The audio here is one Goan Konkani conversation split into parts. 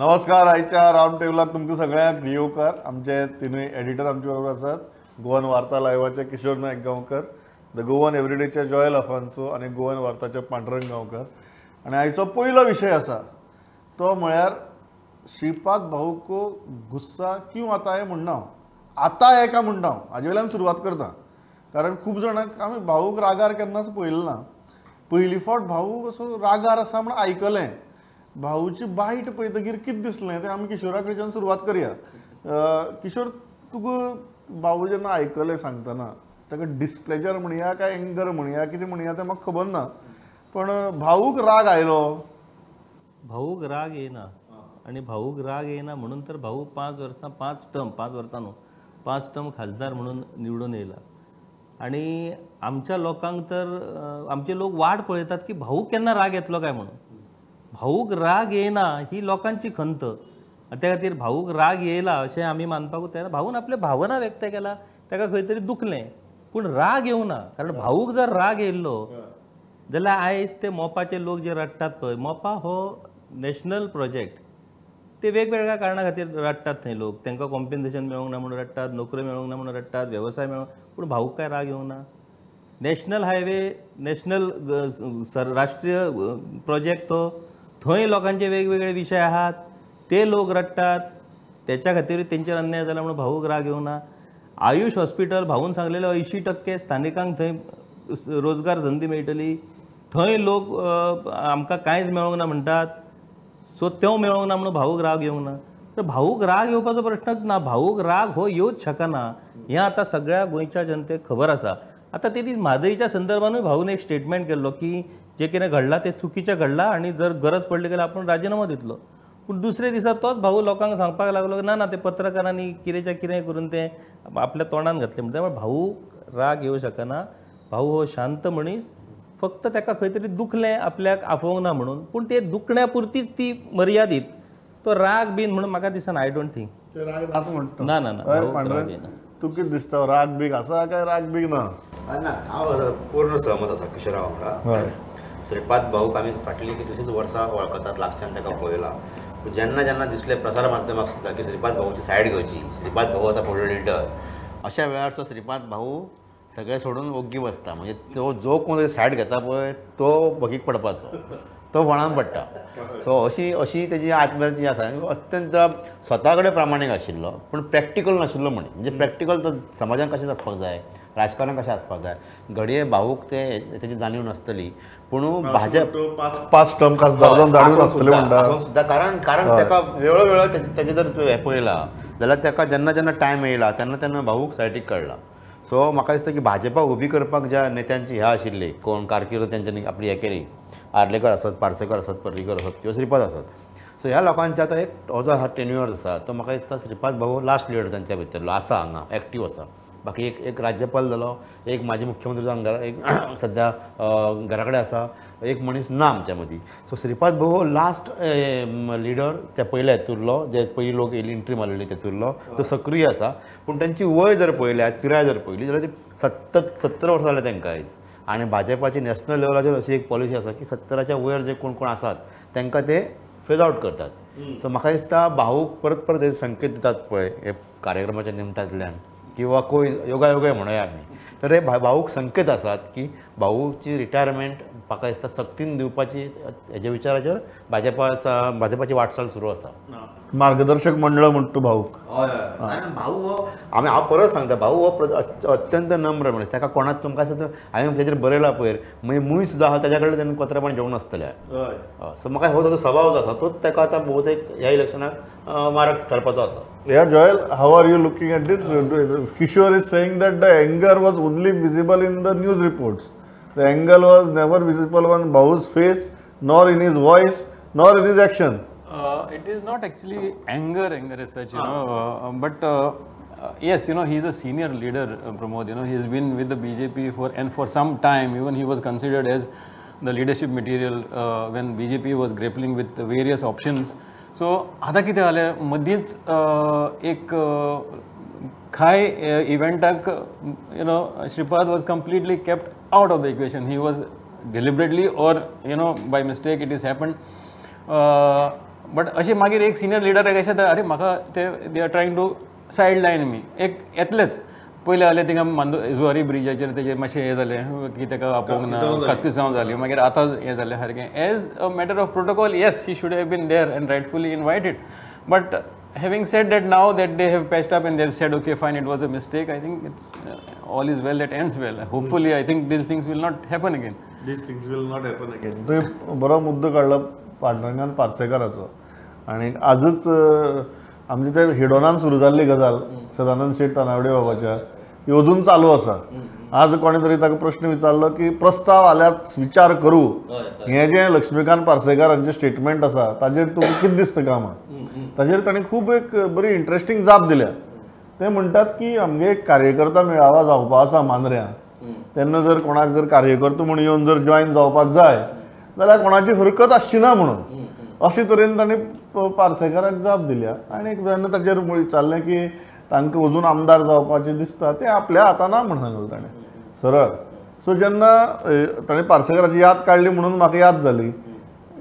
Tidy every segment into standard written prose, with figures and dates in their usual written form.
नमस्कार. आयच्या रावंड टेबलाक तुमकां सगळ्यांक येवकार. आमचे तिनूय एडिटर आमचे बरोबर आसात. गोवन वार्ता लायवाचे किशोर नायक गांवकर, the Goan एवरीडेचे जॉयल अफान्सो आनी गोवन वार्ताचे पांडुरंग गांवकर. आनी आयचो पयलो विशय आसा तो म्हळ्यार श्रीपाद भाऊ को गुस्सा क्यों आता है म्हणना हांव, आता है का म्हणटा हांव, हाजे वयल्यान सुरवात करता. कारण खूब जाणांक आमी भाऊक रागार केन्नाच पळयलें ना. पयली फावट भाऊ असो रागार आसा म्हण आयकलें. भाऊची बायट पळयतकीर कितें दिसलें तें आमी किशोरा कडच्यान सुरवात करया. किशोर, तुका भाऊ जेन्ना आयकलें सांगतना ताका डिस्प्लेजर म्हणया काय एंगर म्हणया कितें म्हणया तें म्हाका खबर ना, पण भाऊक राग आयलो? भाऊक राग येयना. आनी भाऊक राग येयना म्हणून तर भाऊ 5 वर्सां 5 टर्म, 5 वर्सां न्हू, 5 टर्म खासदार म्हणून निवडून येयला. आनी आमच्या लोकांक तर आमचे लोक वाट पळयतात की भाऊ केन्ना राग येतलो काय म्हणून. भाऊक राग येयना ही लोकांची खंत. त्या खातीर भाऊक राग येयला अशें आमी मानपाकूच जायना. भाऊन आपले भावना व्यक्त केला, ताका खंय तरी दुखलें, पूण राग येवना. कारण भाऊक जर राग येयल्लो जाल्यार आयज ते मोपाचे लोक जे रडटात पळय, मोपा हो नॅशनल प्रोजेक्ट, ते वेगवेगळ्या कारणां खातीर रडटात थंय लोक. तांकां कॉम्पेन्सेशन मेळोंक ना म्हणून रडटात, नोकऱ्यो मेळोंक ना म्हणून रडटात, वेवसाय मेळोंक, पूण भाऊक काय राग येवना. नॅशनल हायवे, नॅशनल राष्ट्रीय प्रोजेक्ट तो, थंय लोकांचे वेगवेगळे विशय आहात, ते लोक रडटात, त्याच्या खातीर तेंचेर अन्याय जाला म्हणून भाऊक राग येवना. आयुष हॉस्पिटल भाऊन सांगलेलें 80% स्थानिकांक थंय रोजगार संदी मेळटली, थंय लोक आमकां कांयच मेळोंक ना म्हणटात, सो त्यो मेळोंक ना म्हणून भाऊक राग येवंक ना. तर भाऊक राग येवपाचो प्रश्नच ना. भाऊक राग हो येवच शकना हें आतां सगळ्या गोंयच्या जनतेक खबर आसा. आतां ते दीस म्हादईच्या संदर्भानूय भाऊन एक स्टेटमेंट केल्लो की जें कितें घडलां तें चुकीचें घडलां आनी जर गरज पडली जाल्यार आपूण राजिनामो दितलो. पूण दुसरे दिसा तोच भाऊ लोकांक सांगपाक लागलो की ना ना, ते पत्रकारांनी कितेंच्या कितें करून तें आपल्या तोंडान घातलें. म्हणटा भाऊ राग येवं शकना. भाऊ हो शांत मनीस, फक्त ताका खंय तरी दुखलें आपल्याक आफोवंक ना म्हणून, पूण ते दुखण्या पुरतीच ती मर्यादीत. तो राग बीन म्हणून म्हाका दिसना. I don't think ना ना ना. तूं कितें दिसता, राग बीग आसा काय राग बीग ना? ना, हांव पूर्ण सहमत आसा किशोरा वांगडा. श्रीपाद भाऊक आमी फाटलीं कितलींशींच वर्सां वळखतात, लागच्यान ताका पळयला. पूण जेन्ना जेन्ना दिसलें प्रसार माध्यमाक सुद्दां की श्रीपाद भाऊची सायड घेवची, श्रीपाद भाऊ आतां फुडलो लिडर, अशा वेळार तो श्रीपाद भाऊ सगळें सोडून ओग्गी बसता. म्हणजे तो जो कोण सायड घेता पळय तो भकीक पडपाचो, तो व्हळान पडटा. सो अशी अशी तेजी आत्महत्या जी आसा, अत्यंत स्वता कडेन प्रामाणीक आशिल्लो पूण प्रॅक्टिकल नाशिल्लो. म्हण म्हणजे प्रॅक्टिकल तो समाजान कशें आसपाक जाय, राजकारणान कशें आसपाक जाय, घडये भाऊक ते तेजी जाणीव नासतली. पूण भाजप 5 टर्म खासदार जाणीव नासतली म्हणटा सुद्दां. कारण कारण ताका वेळोवेळो तेजें जर हें पळयलां जाल्यार ताका जेन्ना जेन्ना टायम येयला तेन्ना तेन्ना भाऊक सायडीक काडला. सो म्हाका दिसता की भाजपा उबी करपाक ज्या नेत्यांची ह्या आशिल्ली, कोण कारकीर्द तेंच्यांनी आपली हें केली, आर्लेकर आसत, पार्सेकर आसत, पर्रीकर आसत किंवा श्रीपाद आसत, सो ह्या लोकांचे आतां एक हो जो आसा टेन्युअर आसा तो म्हाका दिसता श्रीपाद भाऊ लास्ट लिडर तांच्या भितरलो आसा, हांगा एक्टीव आसा. बाकी एक एक राज्यपाल जालो, एक माजी मुख्यमंत्री जावन घरा एक सद्या घरा कडेन आसा, एक मनीस ना आमच्या मदीं. सो श्रीपाद भाऊ हो लास्ट लिडर त्या पयल्या हेतूरलो, जे पयलीं लोक येयली एंट्री मारलेली तेतूरलो तो सक्रीय आसा. पूण तांची वय जर पळयली, आज पिराय जर पळयली जाल्यार ती 70 वर्सां जाल्या तांकां आयज. आनी भाजपाची नॅशनल लेवलाचेर अशी एक पॉलिसी आसा की 70च्या वयर जे कोण कोण आसात तांकां ते फेज आवट करतात. सो म्हाका दिसता भाऊक परत परत हे संकेत दितात पळय हे कार्यक्रमाच्या निमतांतल्यान किंवा कोय योगायोगाय म्हणुया आमी, तर हे भाऊक संकेत आसात की भाऊची रिटायरमेंट म्हाका दिसता सक्तीन दिवपाची हेज्या विचाराचेर भाजपाची वाटचाल सुरू आसा. मार्गदर्शक मंडळ म्हणटा भाऊक. हय, कारण भाऊ हो आमी, हांव परत सांगता, भाऊ हो अत्यंत नम्र मनीस. ताका कोणाक तुमकां आसा हांवें ताजेर बरयलां पयर, मागीर मूय सुद्दां आसा ताज्या कडेन तेणें कोतरापण जेवण नासतलें. सो म्हाका हो ताजो स्वभाव जो आसा तोच ताका आतां भोवतेक ह्या इलेक्शनाक मारक ठरपाचो आसा. Yeah, Joel, how are you looking at this? Kishore is saying that the anger was only visible in the news reports. The anger was never visible on Bhau's face, nor in his voice, nor in his action. It is not actually anger as such, you know, but yes, you know, he is a senior leader, Pramod. You know, he has been with the BJP for some time. Even he was considered as the leadership material when BJP was grappling with the various options. So आतां कितें जालें, मदींच एक काय इव्हेंटाक, you know, Shripad was completely kept out of the equation. He was deliberately or you know by mistake it is happened. But अशें मागीर एक सिनियर लिडराक अशें अरे म्हाका ते they are trying to side line me एक येतलेच. पयलें जालें थिंगा जुवारी ब्रिजाचेर तेजें मातशें हें जालें की ताका आपोवंक ना, काचकिसांव जाली, मागीर आतां हें जालें सारकें. As a matter of protocol yes he should have been there and rightfully invited, but having said that, now that they have patched up and they have said okay fine, it was a mistake, I think it's all is well that ends well. Hopefully I think these things will not happen again. These things will not happen again. तुवें बरो मुद्दो काडलो पांडुरंगान पार्सेकाराचो आनी आजच आमचे ते हिडोनान सुरू जाल्ली गजाल सदानंद शेट तानावडे बाबाच्या ती अजून चालू आसा. आज कोणे तरी ताका प्रश्न विचारलो की प्रस्ताव आल्यार विचार करूं, हें जें लक्ष्मीकांत पार्सेकार हांचें स्टेटमेंट आसा ताजेर तुका कितें दिसता काय म्हण, ताजेर ताणें खूब एक बरी इंट्रस्टींग जाप दिल्या. ते म्हणटात की आमगे एक कार्यकर्ता मेळावा जावपा आसा मांद्र्यां, तेन्ना जर कोणाक जर कार्यकर्तो म्हूण येवन जर जॉयन जावपाक जाय जाल्यार कोणाची हरकत आसची ना म्हणून अशे तरेन ताणें पार्सेकाराक जाप दिल्या. आनी जेन्ना ताजेर विचारलें की तांकां अजून आमदार जावपाचें दिसता तें आपल्या हातान ना म्हण सांगलें ताणें सरळ. सो जेन्ना ताणें पार्सेकाराची याद काडली म्हणून म्हाका याद जाली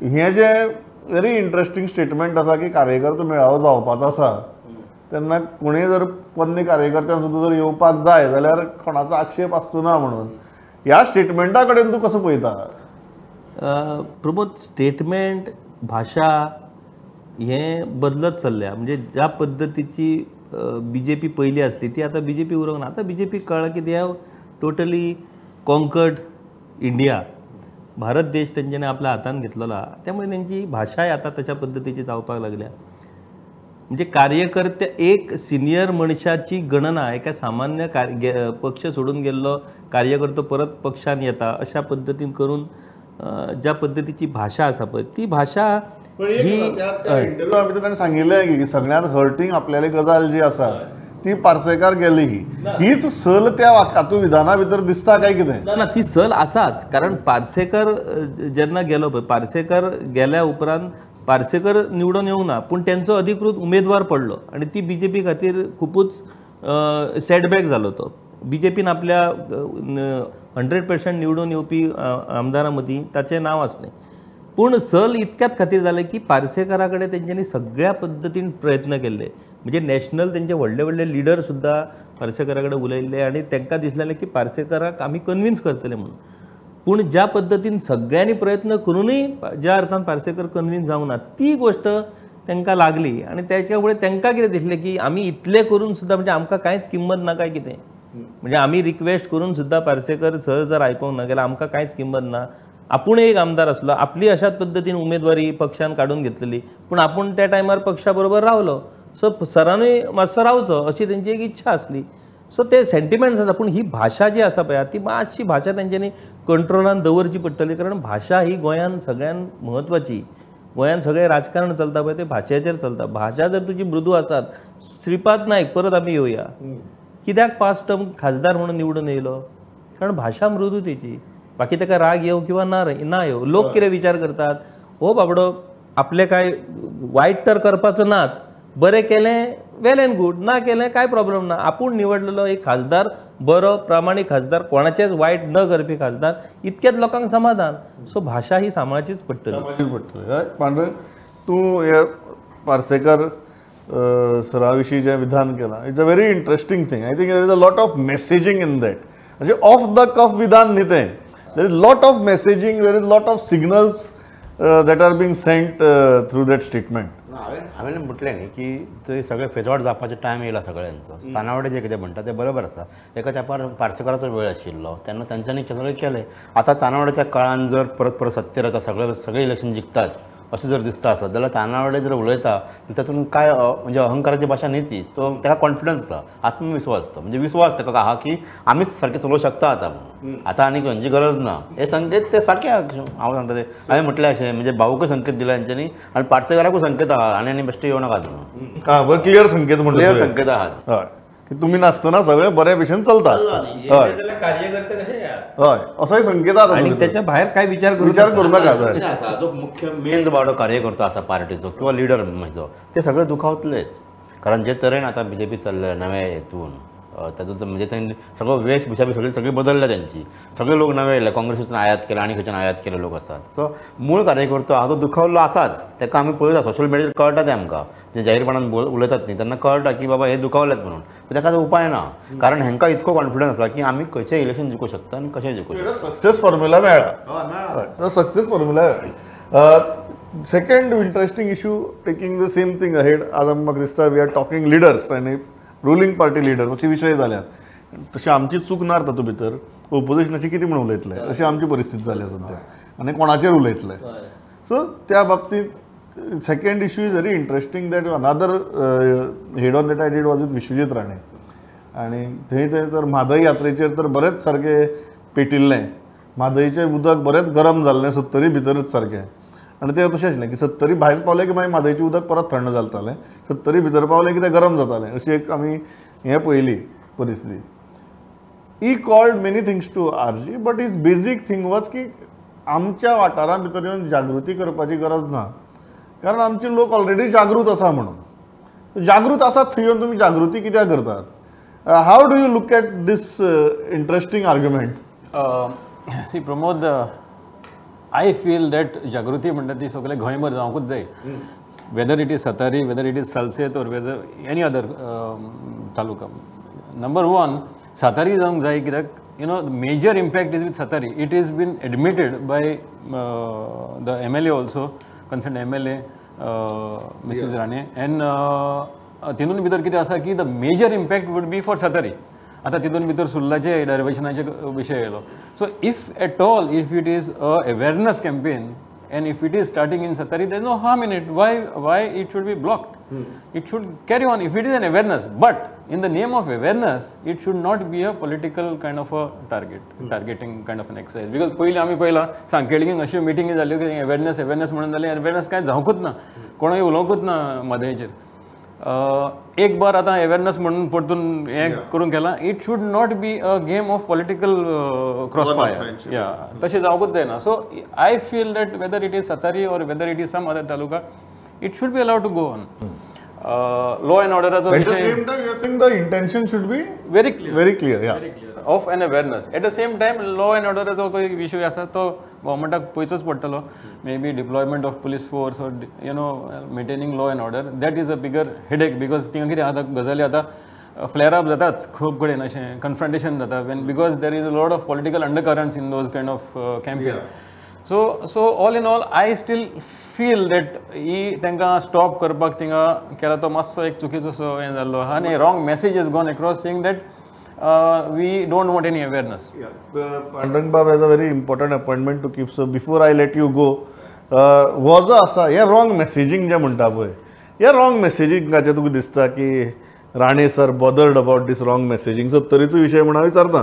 हें जें व्हेरी इंट्रस्टींग स्टेटमेंट आसा की कार्यकर्तो मेळावो जावपाचो आसा तेन्ना कोणूय जर पोन्ने कार्यकर्त्यान सुद्दां जर येवपाक जाय जाल्यार कोणाचो आक्षेप आसचो ना म्हणून ह्या स्टेटमेंटा कडेन तूं कसो पळयता? प्रमोद, स्टेटमेंट भाशा हें बदलत चल्ल्या. म्हणजे ज्या पद्दतीची बी जे पी पयली आसली ती आतां बी जे पी उरूंक ना. आतां बी जे पी कळ्ळां की they have totally conquered India, Bharat देश तेंच्यांनी आपल्या हातान घेतलेलो आहा, त्यामुळे तेंची भाशाय आतां तशा पद्दतीची जावपाक लागल्या. म्हणजे कार्यकर्ते एक सिनियर मनशाची गणना एका सामान्य पक्ष सोडून गेल्लो कार्यकर्तो परत पक्षान येता अशा पद्दतीन करून ज्या पद्दतीची भाशा आसा पळय ती भाशा ही इंटरव्यू भितर ताणें सांगिल्लें की सगळ्यांत हर्टींग आपल्याली गजाल जी आसा ती पार्सेकार गेली, ही हीच सल त्या हातूंत विधाना भितर दिसता काय कितें? ना, ती सल आसाच. कारण पार्सेकर जेन्ना गेलो पळय, पार्सेकर गेल्या उपरांत पार्सेकर निवडून येवंक ना पूण तेंचो अधिकृत उमेदवार पडलो आनी ती बी जे पी खातीर खुबूच सेटबॅक जालो. तो बी जे पीन आपल्या 100% निवडून येवपी आमदारां मदीं ताचें नांव आसलें, पूण सल इतक्यात खातीर जालें की पार्सेकारा कडेन तेंच्यांनी सगळ्या पद्दतीन प्रयत्न केल्ले. म्हणजे नॅशनल तेंचे व्हडले व्हडले लिडर सुद्दां पार्सेकारा कडेन उलयल्ले आनी तांकां दिसलेलें की पार्सेकाराक आमी कन्विन्स करतले म्हणून. पूण ज्या पद्दतीन सगळ्यांनी प्रयत्न करूनय ज्या अर्थान पार्सेकर कन्विन्स जावंक ना ती गोश्ट तांकां लागली आनी त्याच्या मुळे तांकां कितें दिसलें की आमी इतलें करून सुद्दां म्हणजे आमकां कांयच किंमत ना काय कितें, म्हणजे आमी रिक्वेस्ट करून सुद्दां पार्सेकर सर जर आयकोंक ना जाल्यार आमकां कांयच किंमत ना. आपूण एक आमदार आसलो, आपली अशाच पद्दतीन उमेदवारी पक्षान काडून घेतलेली, पूण आपूण त्या टायमार पक्षा बरोबर रावलो, सो सरानूय मातसो रावचो अशी तेंची एक इच्छा आसली. सो ते सेंटिमेंट्स आसा, पूण ही भाशा जी आसा पळय ती मातशी भाशा तेंच्यांनी कंट्रोलान दवरची पडटली, कारण भाशा ही गोंयान सगळ्यान म्हत्वाची. गोंयान सगळें राजकारण चलता पळय तें भाशेचेर चलता. भाशा जर तुजी मृदू आसात, श्रीपाद नायक परत आमी येवया, कित्याक 5 टर्म खासदार म्हणून निवडून येयलो? कारण भाशा मृदू तेची. बाकी ताका राग येवं किंवा ना येवं, लोक कितें विचार करतात, हो बाबडो आपलें काय वायट तर करपाचो नाच, बरें केलें वेल एंड गूड, ना केलें कांय प्रॉब्लम ना. आपूण निवडलेलो एक खासदार बरो प्रामाणीक खासदार, कोणाचेंच वायट न करपी खासदार, इतकेंच लोकांक समाधान. सो भाशा ही सांबाळचीच पडटली. पांडुरंग, तूं हे पार्सेकर सरा विशीं जें विधान केलां, it's a very interesting thing. I think there is a lot of messaging in that. अशें ऑफ the कफ विधान न्ही तें. There is lot of messaging, there is lot of signals that are being sent through that statement. हांवें म्हटलें न्ही की थंय सगळे फेजवाट जावपाचो टायम येयला सगळ्यांचो. तानावडे जे कितें म्हणटा तें बरोबर आसा. एका तेंपार पार्सेकाराचो वेळ आशिल्लो तेन्ना तांच्यांनी सगळें केलें. आतां तानावड्याच्या काळान जर परत परत सत्तेर येता, सगळे सगळे इलेक्शन जिखतात अशें जर दिसता आसत जाल्यार तानावडे जर उलयता तातूंत काय म्हणजे अहंकाराची भाशा न्ही ती, तो ताका कॉन्फिडन्स आसा, आत्मविश्वास तो, म्हणजे विश्वास ताका आहा की आमीच सारकें चलोवंक शकता आतां म्हणून, आतां आनी खंयची गरज ना. हे संकेत ते सारके हांव सांगता ते हांवें म्हटलें अशें, म्हणजे भाऊकूय संकेत दिला तेंच्यांनी आनी पार्सेकाराकूय संकेत आहा, आनी आनी बेश्टे येवं नाकात म्हणून. आं बरें, क्लियर संकेत म्हणटा, क्लियर संकेत आहात. हय, की तुमी नासतना सगळें बरे भशेन चलता. हय, कार्यकर्ते कशे, हय, असोय संकेत आसा. आनी त्याच्या भायर काय विचार करू नाका. आसा जो मुख्य मेन जो बाबडो कार्यकर्तो आसा पार्टीचो किंवा लिडर म्हजो, ते सगळे दुखावतलेच. कारण जे तरेन आतां बी जे पी चल्ले नव्या हेतून ताजो म्हणजे त्यांनी सगळो वेशभूषा बी सगळी सगळी बदलल्या त्यांची, सगळे लोक नवे येयले, काँग्रेसीच्यान आयात केले आनी खंयच्यान आयात केले लोक आसात. सो मूळ कार्यकर्तो आहा तो दुखावल्लो आसाच, ताका आमी पळयता सोशल मिडियार कळटा तें आमकां, जे जाहीरपणान उलयतात न्ही तेन्ना कळटा की बाबा हे दुखावल्यात म्हणून, पूण ताका उपाय ना, कारण हांकां इतको कॉन्फिडन्स आसा की आमी खंयचें इलेक्शन जिखूं शकता आनी कशें जिखूं शकता. सक्सेस फॉर्म्युला मेळ्ळा, सक्सेस फॉर्म्युला मेळ्ळा. Second interesting issue, taking the same thing ahead, आज म्हाका दिसता we are talking leaders आनी रुलींग पार्टी लिडर्स अशे विशय जाल्यात. तशी आमची चूक ना तातूंत भितर, ओपोजिशनाची कितें म्हणून उलयतले अशी आमची परिस्थिती जाल्या सद्या आनी कोणाचेर उलयतले. सो त्या बाबतींत second issue is very interesting that another head on that I did was with Vishwajit Rane. आनी थंय थंय तर म्हादय यात्रेचेर तर बरेंच सारकें पेटिल्लें, म्हादयचें उदक बरेंच गरम जाल्लें सत्तरी भितरच सारकें, आनी तें तशें आशिल्लें की सत्तरी भायर पावलें की मागीर म्हादयचें उदक परत थंड जातालें, सत्तरी भितर पावलें की तें गरम जातालें, अशी एक आमी हें पळयली परिस्थिती. He called many things to RG, but his basic thing was की आमच्या वाठारां भितर येवन जागृती करपाची गरज ना, कारण आमचे लोक ऑलरेडी जागृत आसा म्हणून. जागृत आसात थंय येवन तुमी जागृती कित्याक करतात? How do you look at this interesting argument? See Pramod, I feel that जागृती म्हणटा ती सगळे गोंयभर जावंकूच जाय, whether it is Sattari, whether it is Salcete or whether any other taluka. Number one, Sattari जावंक जाय कित्याक you know major impact is with Sattari. It is been admitted by the MLA also, concern MLA Mrs Rane, and तितून भितर कितें आसा की the major impact would be for Sattari. आतां तितून भितर सुर्लाचे डायवर्शनाचे विशय येयलो. So if at all if it is a awareness campaign and if it is starting in Sattari, there is no harm in it. Why it should be blocked? It should carry on if it is an awareness, but in the name of awareness it should not be a political kind of a targeting kind of an exercise. Because पयलीं आमी पळयलां सांकेळींग अश्यो मिटिंगी जाल्यो की अवेरनस अवेरनस म्हणून जालें, अवेरनस कांय जावंकूच ना, कोणूय उलोवंकूच ना म्हादयचेर. एक बार आतां अवेरनस म्हणून परतून हें करूंक केलां, it should not be a game of political cross fire, या तशें जावंकूच जायना. So I feel that whether it is Sattari or whether it is some other taluka, it should be allowed to go on. Law and ऑर्डराचो विशय, the intention should be very clear, very clear, very clear of an awareness. At the same time law and ऑर्डराचो खंय विशय आसा तो गव्हर्मेंटाक पळयचोच पडटलो. Maybe deployment of police force or you know maintaining law and order, that is a bigger headache. Because थिंगा कितें आतां गजाली आतां फ्लेअर अप जाताच खूब कडेन, अशें कन्फ्रंटेशन जाता when because there is a lot of political undercurrents in those kind of campaign. So all in all I still feel that ही तांकां स्टॉप करपाक थिंगा केला तो मातसो एक चुकीचो असो हें जाल्लो आहा आनी wrong message is gone across saying that we don't want any awareness. Pandurang Bab has a very important appointment to keep. So before I let you go, हो जो आसा हें रॉंग मॅसेजींग जें म्हणटा पळय, ह्या रॉंग मॅसेजींगाचें तुका दिसता की Rane sir bothered about this wrong messaging? सत्तरीचो विशय म्हणून हांव विचारता,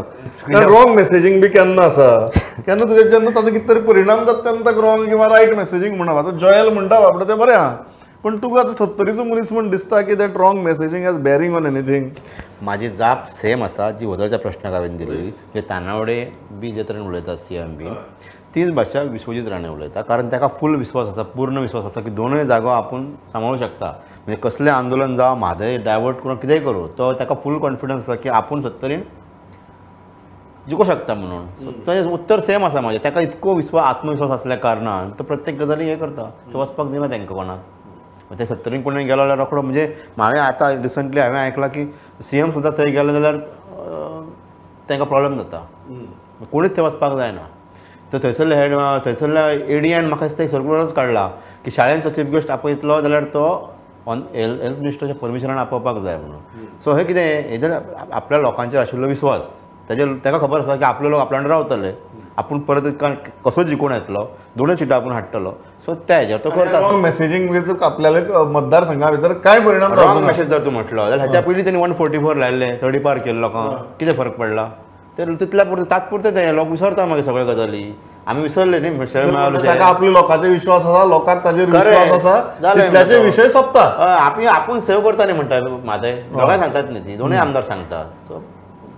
कारण रॉंग मॅसेजींग बी केन्ना आसा, केन्ना तुजें जेन्ना ताजो कितें तरी परिणाम जाता तेन्ना ताका रॉंग किंवा रायट मॅसेजींग म्हणप. आतां जॉयल म्हणटा बाबडो तें बरें आहा, पूण तुका आतां सत्तरीचो मनीस म्हूण दिसता की that wrong messaging has bearing on anything? म्हाजी जाप सेम आसा जी वदळच्या प्रश्नाक हांवें दिल्ली, जे तानावडे बी जे तरेन उलयता सी एम बी, तीच भाशा विश्वजीत राणे उलयता, कारण ताका फूल विश्वास आसा, पूर्ण विश्वास आसा की दोनूय जागो आपूण सांबाळूंक शकता. म्हणजे कसलें आंदोलन जावं, म्हादय डायवर्ट करून कितेंय करूं, तो ताका फूल कॉन्फिडन्स आसा की आपूण सत्तरीन जिखूं शकता म्हणून. सो तें उत्तर सेम आसा म्हाजें. ताका इतको विश्वास, आत्मविश्वास आसल्या कारणान तो प्रत्येक गजाली हें करता, तो वचपाक दिना तांकां कोणाक. ते सत्तरीन कोणूय गेलो जाल्यार रोखडो, म्हणजे हांवें आतां रिसंटली हांवें आयकलां की सी एम सुद्दां थंय गेलो जाल्यार तांकां प्रॉब्लम जाता, कोणूच थंय वचपाक जायना. तर थंयसरले हेड, थंयसरल्या एडीएन म्हाका दिसता एक सर्कुलरच काडला की शाळेंत चीफ गेस्ट आपयतलो जाल्यार तो ऑन हेल्थ मिनिस्टराच्या परमिशनान आपोवपाक जाय म्हणून. सो हें कितें, हेजेर आपल्या लोकांचेर आशिल्लो विश्वास, ताजेर ताका खबर आसा की आपले लोक आपल्या वांगडा रावतले, आपूण परत कसो जिखून येतलो, दोनूय सिटां आपूण हाडटलो. सो त्या हेजेर तो करता. रॉंग मॅसेजींग आपल्याला मतदारसंघा भितर काय परिणाम? रॉंग मॅसेज जर तूं म्हटलो जाल्यार ह्याच्या पयलीं तेणी 144 लायल्ले, 30 पार केल्ले लोकांक, कितें फरक पडला? ते तितल्या पुरतें तात्पुरतें तें लोक विसरता मागीर सगळ्यो गजाली. आमी विसरले न्ही, ताका आपल्या लोकांचो विश्वास आसा, लोकांक ताजेर विश्वास आसा, तितल्याचे विशय सोंपता. आमी आपूण सेव करता न्ही म्हणटा म्हादय, दोगांय सांगतात न्ही ती, दोनूय आमदार सांगतात. सो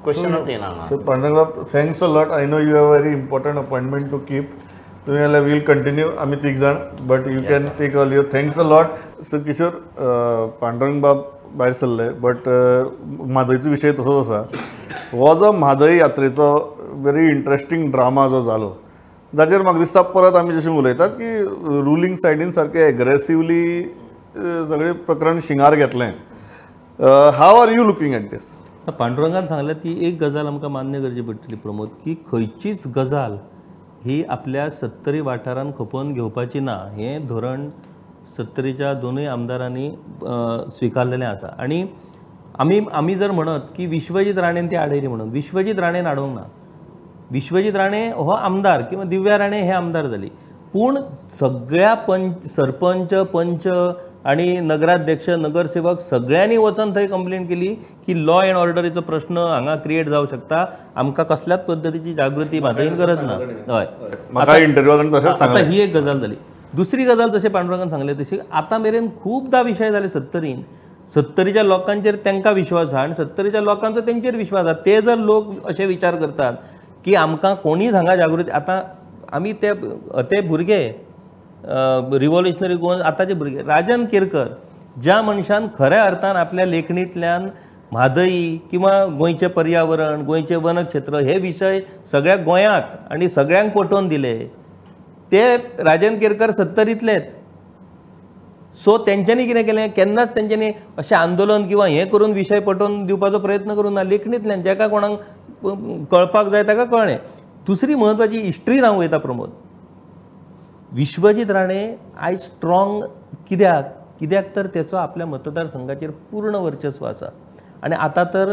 क्वेश्चनच येना. So Pandurang, thanks a lot. I know you have very important appointment to keep. तुमी जाल्यार वील कंटिन्यू, आमी तीग जाण, but you can take all your. Thanks a lot. So Kishore, Pandurang Bab भायर सरले, बट म्हादयचो विशय तसोच आसा. हो जो म्हादय यात्रेचो व्हेरी इंट्रस्टींग ड्रामा जो जालो जाचेर म्हाका दिसता परत आमी जशें उलयतात की रुलींग सायडीन सारकें एग्रेसिवली सगळें प्रकरण शिंगार घेतलें. How are you looking at this? पांडुरंगान सांगलें ती एक गजाल आमकां मान्य करची पडटली प्रमोद, की खंयचीच गजाल ही आपल्या सत्तरी वाठारान खपोवन घेवपाची ना हें धोरण सत्तरीच्या दोनूय आमदारांनी स्विकारलेलें आसा. आनी आमी आमी जर म्हणत की विश्वजीत राणेन ती आडयली म्हणून, विश्वजीत राणेन आडोवंक ना. विश्वजीत राणे हो आमदार किंवा दिव्या राणे हे आमदार जाली, पूण सगळ्या पंच सरपंच पंच आनी नगराध्यक्ष नगरसेवक सगळ्यांनी वचून थंय कंप्लेन केली की लॉ एंड ऑर्डरीचो प्रश्न हांगा क्रिएट जावं शकता, आमकां कसल्याच पद्दतीची जागृती म्हादयन गरज ना. हय, म्हाका इंटरव्यूआन तशेंच सांगलें. आतां ही एक गजाल जाली. दुसरी गजाल जशें पांडुरंगान सांगलें तशी आतां मेरेन खुबदां विशय जाले सत्तरीन, सत्तरीच्या लोकांचेर तांकां विश्वास आहा आनी सत्तरीच्या लोकांचो तेंचेर विश्वास आहा. ते जर लोक अशे विचार करतात की आमकां कोणीच हांगा जागृती, आतां आमी ते ते भुरगे रिव्होल्युशनरी गोवन आतांचे भुरगे, राजन केरकर ज्या मनशान खऱ्या अर्थान आपल्या लेखणींतल्यान म्हादई किंवा गोंयचें पर्यावरण गोंयचें वनक्षेत्र हे विशय सगळ्या गोंयाक आनी सगळ्यांक पटोवन दिले ते राजन केरकर सत्तरींतलेच. सो तेंच्यांनी कितें केलें, केन्नाच तेंच्यांनी अशें आंदोलन किंवा हें करून विशय पटोवन दिवपाचो प्रयत्न करूंक ना. लेखणींतल्यान जाका कोणाक कळपाक जाय ताका कळ्ळें. दुसरी म्हत्वाची हिस्ट्री हांव वयता प्रमोद, विश्वजीत राणे आयज स्ट्रॉंग कित्याक, कित्याक तर तेचो आपल्या मतदारसंघाचेर पूर्ण वर्चस्व आसा. आनी आतां तर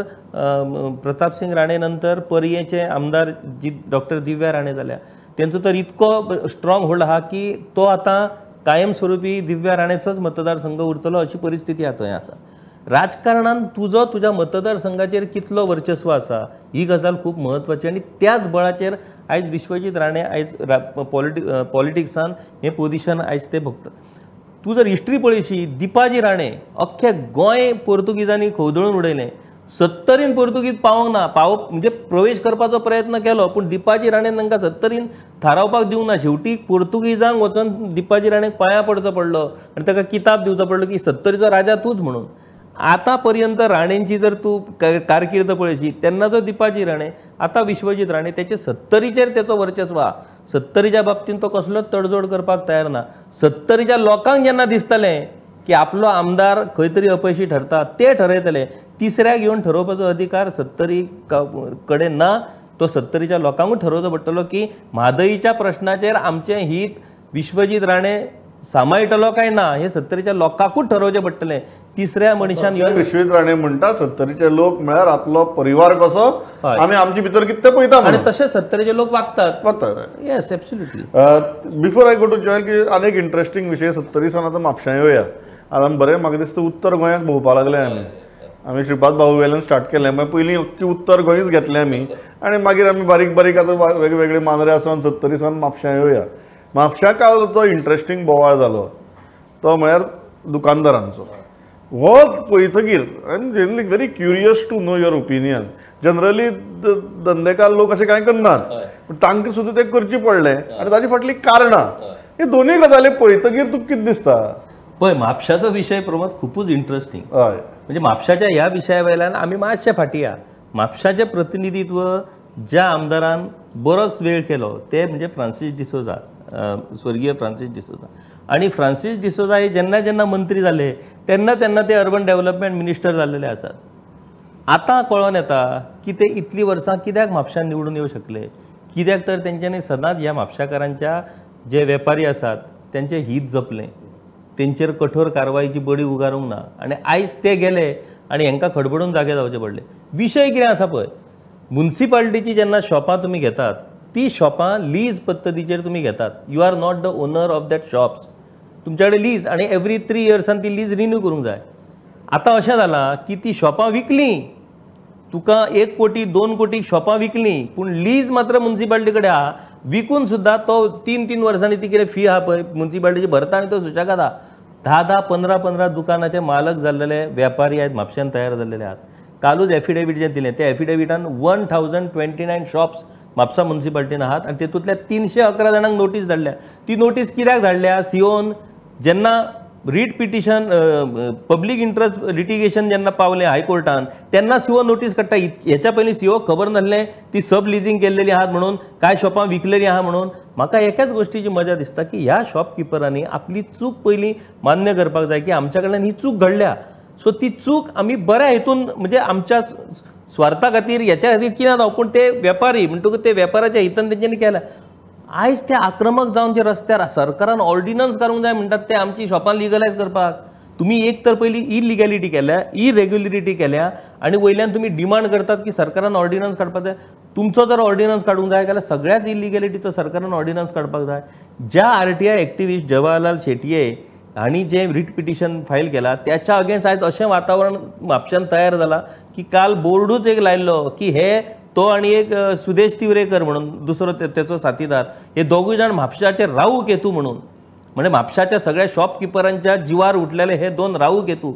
प्रतापसिंग राणे नंतर पर्येचे आमदार जी डॉक्टर दिव्या राणे जाल्या तेंचो तर इतको स्ट्रॉंग होल्ड आहा की तो आतां कायमस्वरूपी दिव्या राणेचोच मतदारसंघ उरतलो अशी परिस्थिती आतां थंय आसा. राजकारणान तुजो तुज्या मतदारसंघाचेर कितलो वर्चस्व आसा ही गजाल खूब म्हत्वाची आनी त्याच बळाचेर आयज विश्वजीत राणे आयज पॉलिटिक्सान हें पोजिशन आयज ते भोगतात. तूं जर हिस्ट्री पळयशी, दीपाजी राणे अख्खे गोंय पोर्तुगीजांनी खवदळून उडयलें, सत्तरीन पोर्तुगीज पावोंक ना, पावप म्हणजे प्रवेश करपाचो प्रयत्न केलो पूण दीपाजी राणेन तांकां सत्तरीन थारावपाक दिवंक ना. शेवटी पोर्तुगीजांक वचून दीपाजी राणेक पांयां पडचो पडलो आनी ताका किताब दिवचो पडलो की सत्तरीचो राजा तूंच म्हणून. आतां पर्यंत राणेंची जर तूं कारकीर्द पळयशी तेन्नाचो दीपाजी राणे आतां विश्वजीत राणे तेचे सत्तरीचेर तेचो वर्चस्व आहा. सत्तरीच्या बाबतींत तो कसलोच तडजोड करपाक तयार ना. सत्तरीच्या लोकांक जेन्ना दिसतलें की आपलो आमदार खंय तरी अपयशी ठरता ते ठरयतले, तिसऱ्याक येवन ठरोवपाचो अधिकार सत्तरी कडेन ना. तो सत्तरीच्या लोकांकूच ठरोवचो पडटलो की म्हादईच्या प्रश्नाचेर आमचें हीत विश्वजीत राणे सांबाळटलो काय ना हे सत्तरीच्या लोकांकूच ठरोवचें पडटलें. तिसऱ्या मनशान विश्वजीत राणे म्हणटा सत्तरीचे लोक म्हळ्यार आपलो परिवार कसो, आमी आमचे भितर कितें पळयता आनी तशें सत्तरीचे लोक वागतात वागतात. Yes, absolutely. Before I go to Joel की आनी एक इंट्रस्टींग विशय सत्तरी सावन आतां म्हापशां येवया. आतां बरें म्हाका दिसता उत्तर गोंयाक भोंवपाक लागले आमी. आमी श्रीपाद भाऊ वेल्यान स्टार्ट केलें, मागीर पयलीं अख्खी उत्तर गोंयच घेतलें आमी आनी मागीर आमी बारीक बारीक आतां वेगवेगळे मांद्रे आसून सत्तरी सावन म्हापशां येवया. म्हापशां काल तो इंट्रस्टींग बोवाळ जालो तो म्हळ्यार दुकानदारांचो. हो पळयतकीर I am generally very curious to know your opinion. Generally धंदेकार लोक अशें कांय करनात पूण तांकां सुद्दां तें करचें पडलें आनी ताजे फाटलीं कारणां हे दोनूय गजाली पळयतकीर तुका कितें दिसता? पळय, म्हापशाचो विशय प्रमोद खुबूच इंट्रस्टींग. हय, म्हणजे म्हापशाच्या ह्या विशया वयल्यान आमी मातशे फाटीं या. म्हापशाचें प्रतिनिधित्व ज्या आमदारान बरोच वेळ केलो ते म्हणजे फ्रांसीस डिसोजा, स्वर्गीय फ्रांसीस डिसोजा. आनी फ्रांसीस डिसोजा हे जेन्ना जेन्ना मंत्री जाले तेन्ना तेन्ना ते अर्बन डेव्हलपमेंट मिनिस्टर जाल्लेले आसात. आतां कळोन येता की ते इतलीं वर्सां कित्याक म्हापशान निवडून येवं शकले, कित्याक तर तेंच्यांनी सदांच ह्या म्हापशाकारांच्या जे वेपारी आसात तेंचें हीत जपलें, तेंचेर कठोर कारवायची बडी उगारूंक ना आनी आयज ते गेले आनी हेंकां खडबडून जागे जावचे पडले. विशय कितें आसा पळय, मुन्सिपालिटीची जेन्ना शॉपां तुमी घेतात ती शॉपां लीज पद्दतीचेर तुमी घेतात. You are not the owner of that shops. तुमच्या कडेन लीज आनी एवरी 3 इयर्सान ती लीज रिन्यू करूंक जाय. आतां अशें जालां की ती शॉपां विकलीं, तुका 1 कोटी 2 कोटी शॉपां विकलीं पूण लीज मात्र मुन्सिपालिटी कडेन आहा. विकून सुद्दां तो 3-3 वर्सांनी ती कितें फी आहा पळय मुन्सिपालिटीची भरता आनी तो सुशेगाद आहा. 10-10, 15-15 दुकानाचे मालक जाल्लेले वेपारी आयज म्हापश्यान तयार जाल्लेले आहात. कालूच एफिडेवीट जें दिलें त्या एफिडेविटान 1029 शॉप्स म्हापसा मुन्सिपालिटीन आहात आनी तेतूंतल्या 311 जाणांक नोटीस धाडल्या. ती नोटीस कित्याक धाडल्या? सिओन जेन्ना Writ petition public interest litigation जेन्ना पावलें हायकोर्टान तेन्ना सीओ नोटीस काडटा. हेच्या पयलीं सीओ खबर नासलें ती सब लिजींग केल्लेली आहात म्हणून, कांय शॉपां विकलेली आहा म्हणून. म्हाका एकाच गोश्टीची मजा दिसता की ह्या शॉपकिपरांनी आपली चूक पयलीं मान्य करपाक जाय की आमच्या कडल्यान ही चूक घडल्या. सो ती चूक आमी बऱ्या हेतून म्हणजे आमच्या स्वार्था खातीर हेच्या खातीर कितें जावं, पूण ते वेपारी म्हणटकूच ते वेपाराच्या हितान तेंच्यांनी केल्या. आयज ते आक्रमक जावन जे रस्त्यार सरकारान ऑर्डिनन्स काडूंक जाय म्हणटात ते आमची शॉपां लिगलायज करपाक. तुमी एक तर पयलीं इलिगॅलिटी केल्या, इरेग्युलरिटी केल्या आनी वयल्यान तुमी डिमांड करतात की सरकारान ऑर्डिनन्स काडपाक जाय. तुमचो जर ऑर्डिनन्स काडूंक जाय जाल्यार सगळ्याच इलिगॅलिटीचो सरकारान ऑर्डिनन्स काडपाक जाय. ज्या आरटीआय एक्टिविस्ट जवाहरलाल शेटये हांणी जें रिट पिटिशन फायल केला त्याच्या अगेन्स्ट आयज अशें वातावरण म्हापश्यान तयार जालां की काल बोर्डूच एक लायल्लो की हे तो आनी एक सुदेश तिवरेकर म्हणून दुसरो तेचो साथीदार हे दोगूय जाण म्हापशाचे राहू केतू म्हणून, म्हणजे म्हापशाच्या सगळ्या शॉपकिपरांच्या जिवार उठलेले हे दोन राहू केतू.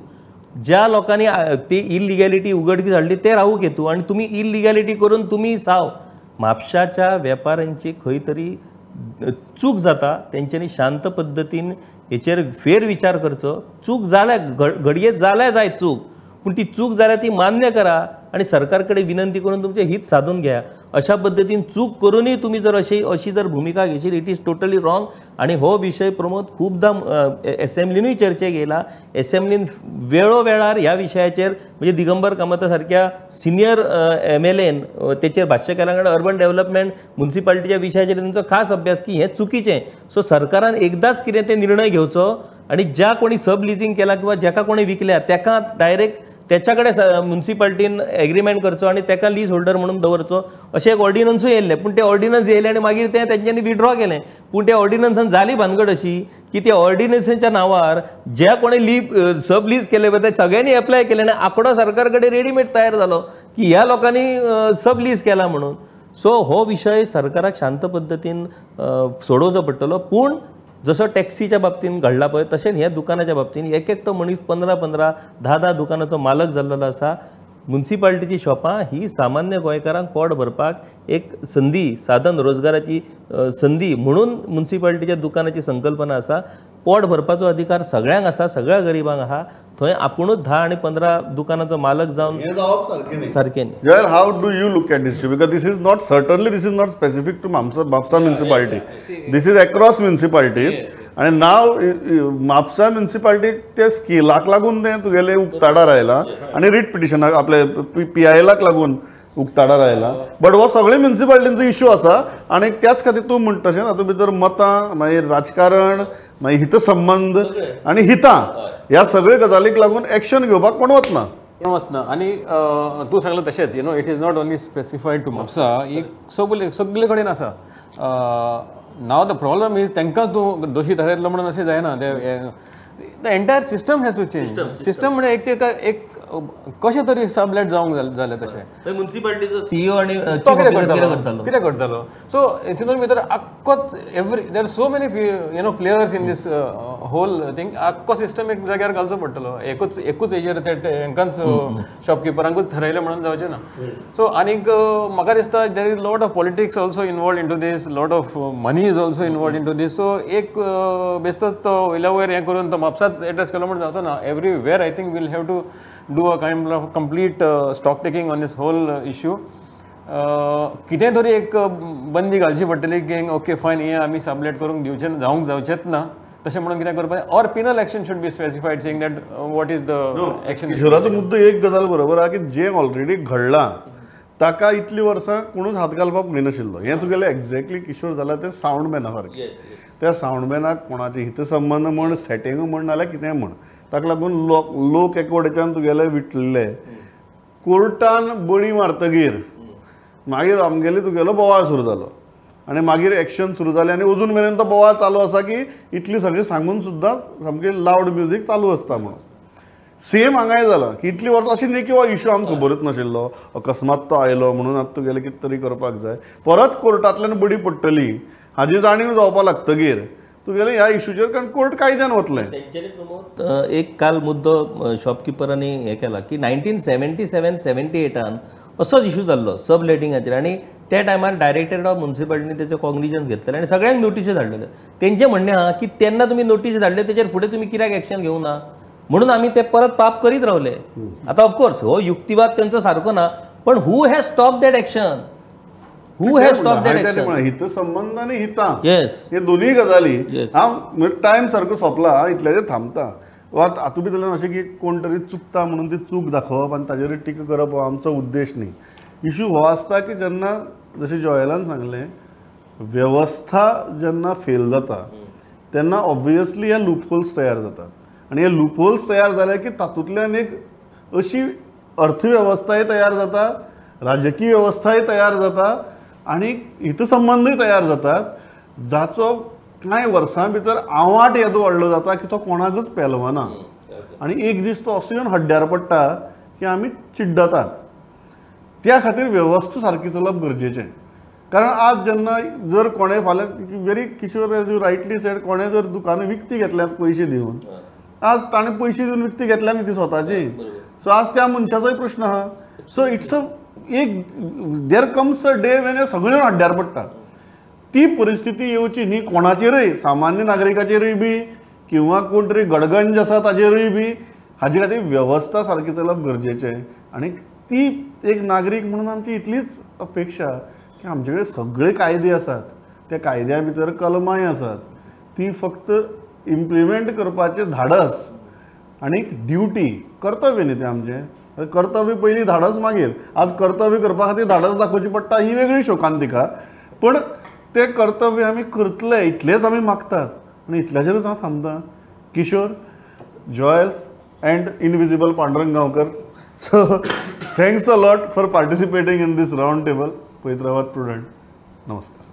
ज्या लोकांनी ती इलिगॅलिटी उघडकीस हाडली ते राहू केतू आनी तुमी इलिगॅलिटी करून तुमी साव. म्हापशाच्या वेपाऱ्यांची खंय तरी चूक जाता, तेंच्यांनी शांत पद्दतीन हेचेर फेरविचार करचो. चूक जाल्या, घडये जाल्या जाय चूक, पूण ती चूक जाल्या ती मान्य करा आनी सरकार कडेन विनंती करून तुमचें हित साधून घ्या. अशा पद्दतीन चूक करूनय तुमी जर अशी अशी जर भुमिका घेशील it is totally wrong. आनी हो विशय प्रमोद खुबदां एसेंब्लीनूय चर्चेक येयला. एसेंब्लीन वेळोवेळार ह्या विशयाचेर म्हणजे दिगंबर कामता सारक्या सिनियर MLAन तेचेर भाश्य केलां, कारण अर्बन डेव्हलपमेंट म्युनिसिपालिटीच्या विशयाचेर तेंचो खास अभ्यास की हें चुकीचें. सो सरकारान एकदांच कितें ते निर्णय घेवचो आनी ज्या कोणी सब लिजींग केला किंवा ज्याका कोणी विकल्या तेका डायरेक्ट त्याच्या कडेन म्युनिसिपालिटीन एग्रीमेंट करचो आनी तेका लीज होल्डर म्हणून दवरचो अशें एक ऑर्डिनन्सूय येयल्लें. पूण ते ऑर्डिनन्स येयलें आनी मागीर तें तेंच्यांनी विड्रॉ केलें. पूण त्या ऑर्डिनन्सान जाली भानगड अशी की त्या ऑर्डिनन्साच्या नांवार ज्या कोणी लीज सब लीज केले पळय ते सगळ्यांनी एप्लाय केलें आनी आंकडो सरकार कडेन रेडीमेड तयार जालो की ह्या लोकांनी सब लीज केला म्हणून. सो हो विशय सरकाराक शांत पद्दतीन सोडोवचो पडटलो. पूण जसो टॅक्सीच्या बाबतीन घडला पळय तशेंच ह्या दुकानाच्या बाबतीन एक एकटो मनीस 15-15, 10-10 दुकानाचो मालक जाल्लो आसा. म्युनिसिपालिटीची शॉपां ही सामान्य गोंयकारांक पोट भरपाक एक संदी, साधन, रोजगाराची संदी म्हणून म्युनिसिपालिटीच्या दुकानाची संकल्पना आसा. पोट भरपाचो अधिकार सगळ्यांक आसा, सगळ्या गरिबांक आहा. थंय आपुणूच 10 आनी 15 दुकानाचो मालक जावन सारकें न्ही. How do you look at this? Because this is not certainly this is not specific to Mapusa municipality. This is across municipalities. आनी नाव म्हापसा म्युनिसिपालिटी ते स्केलाक लागून तें तुगेलें उक्ताडार आयलां आनी रिट पिटिशनाक आपले PILाक लागून उक्ताडार आयला. बट हो सगळे म्युनिसिपालिटींचो इश्यू आसा आनी त्याच खातीर तूं म्हणटा तशें तातूंत भितर मतां, मागीर राजकारण, मागीर हितसंबंद आनी हितां ह्या सगळे गजालीक लागून एक्शन घेवपाक कोण वतना. कोण वतना. आनी तूं सांगलें तशेंच you know it is not only specified to Mapusa, एक सगळे सगळे कडेन आसा. नाव the problem is तांकांच तूं दोशी थारायतलो म्हणून अशें जायना. The entire system has to change. System म्हणजे एक ते एक कशें तरी सबलेट जावंक जालें तशें म्युनिसिपालिटीचो सीईओ आनी तो कितें करतालो. सो तितून भितर आख्खोच every there are so many you know players in this whole thing. आख्खो सिस्टम एक जाग्यार घालचो पडटलो. एकूच एकूच हेजेर ते हेंकांच शॉपकिपरांकूच थारायलें म्हणून जावचें ना. सो आनीक म्हाका दिसता there is lot of politics also involved into this, lot of money is also involved into this. So एक बेश्टोच तो वयल्या वयर हें करून तो म्हापसाच एड्रेस केलो म्हणून जावचो ना. Everywhere I think we'll have to do a kind of complete stock taking on this whole issue. कितें तरी एक बंदी घालची पडटली की ओके फायन हें आमी सबलेट करूंक दिवचें जावंक जावचेंच ना तशें म्हणून कितें करपाक, or penal action should be specified saying that what is the action. किशोराचो मुद्दो एक गजाल बरोबर आहा की जें ऑलरेडी घडलां ताका इतलीं वर्सां कोणूच हात घालपाक पळयनाशिल्लो. हें तुगेलें एक्झॅक्टली किशोर जालां तें सावंड मॅना सारकें. त्या सावंड मॅनाक कोणाचे हितसंबंद म्हण, सेटींग म्हण, नाल्यार कितेंय म्हण, ताका लागून लोक एकवटेच्यान तुगेले विटले. कोर्टान बडी मारतगीर मागीर आमगेले तुगेलो बोवाळ सुरू जालो आनी मागीर एक्शन सुरू जालें आनी अजून मेरेन तो बोवाळ चालू आसा की इतली सगळें सांगून सुद्दां सामकें लावड म्युजीक चालू आसता म्हणून. सेम हांगाय जालां की इतली वर्सां अशी न्ही की हो इशू आमकां खबरूच नाशिल्लो, अकस्मात तो आयलो म्हणून आतां तुगेलें कितें तरी करपाक जाय, परत कोर्टांतल्यान बडी पडटली हाजी जाणीव जावपाक लागतगीर तुगेलें ह्या इशूचेर, कारण कोर्ट कायद्यान वतलें. तेंच्यांनी प्रमोद एक काल मुद्दो शॉपकिपरांनी हें केला की 1977-78 असोच इशू जाल्लो सब लेटिंगाचेर आनी त्या टायमार डायरेक्टरेट ऑफ म्युन्सिपालिटीन तेचो कॉग्निजन्स घेतलेलें आनी सगळ्यांक नोटिसी धाडलेल्यो. तेंचें म्हणणें आहा की तेन्ना तुमी नोटीस धाडल्यो तेचेर फुडें तुमी कित्याक एक्शन घेवना ना म्हणून आमी ते परत पाप करीत रावले. आतां ऑफकोर्स हो युक्तिवाद तेंचो सारको ना, पण who has stop that action, who has stop that action? हित संबंध आनी हितां, येस, हे दोनूय गजाली. हांव टायम सारको सोंपला इतल्याचेर थांबता. वा हातूंत भितरल्यान अशें की कोण तरी चुकता म्हणून ती चूक दाखोवप आनी ताजेर टिका करप हो आमचो उद्देश न्ही. इशू हो आसता की जेन्ना जशें जॉयलान सांगलें, वेवस्था जेन्ना फेल जाता तेन्ना ऑब्वियसली हे लूपहोल्स तयार जातात आनी हे लूपहोल्स तयार जाले की तातूंतल्यान एक अशी अर्थवेवस्थाय तयार जाता, राजकीय वेवस्थाय तयार जाता आनी हितसंबंदूय तयार जातात, जाचो कांय वर्सां भितर आवाट येदो व्हडलो जाता की तो कोणाकच पेलवना आनी एक दीस तो असो येवन हड्ड्यार पडटा की आमी चिड्डतात. त्या खातीर वेवस्था सारकी चलप गरजेचें. कारण आज जेन्ना जर कोणें फाल्यां very Kishore as you rightly said, कोणें जर दुकानां विकती घेतल्यात पयशे दिवन, आज ताणें पयशे दिवन विकती घेतल्या न्ही ती स्वताची, सो आज त्या मनशाचोय प्रश्न आहा. सो it's a एक there comes a day when सगळें हड्ड्यार पडटा. ती परिस्थिती येवची न्ही कोणाचेरय, सामान्य नागरिकाचेरूय बी किंवा कोण तरी गडगंज आसा ताजेरूय बी. हाजे खातीर वेवस्था सारकी चलप गरजेचें आनी ती एक नागरीक म्हणून आमची इतलीच अपेक्षा की आमचे कडेन सगळे कायदे आसात, त्या कायद्या भितर कलमांय आसात, ती फक्त इम्प्लिमेंट करपाचें धाडस आनी ड्युटी, कर्तव्य न्ही तें आमचें. कर्तव्य पयलीं, धाडस मागीर. आज कर्तव्य करपा खातीर धाडस दाखोवची पडटा ही वेगळी शोकांतिका, पण तें कर्तव्य आमी करतले इतलेंच आमी मागतात आनी इतल्याचेरूच हांव थांबता. Kishore, Joel and invisible Pandurang Gaonkar, so thanks a lot for participating in this round table. पळयत रावात प्रुडंट. नमस्कार.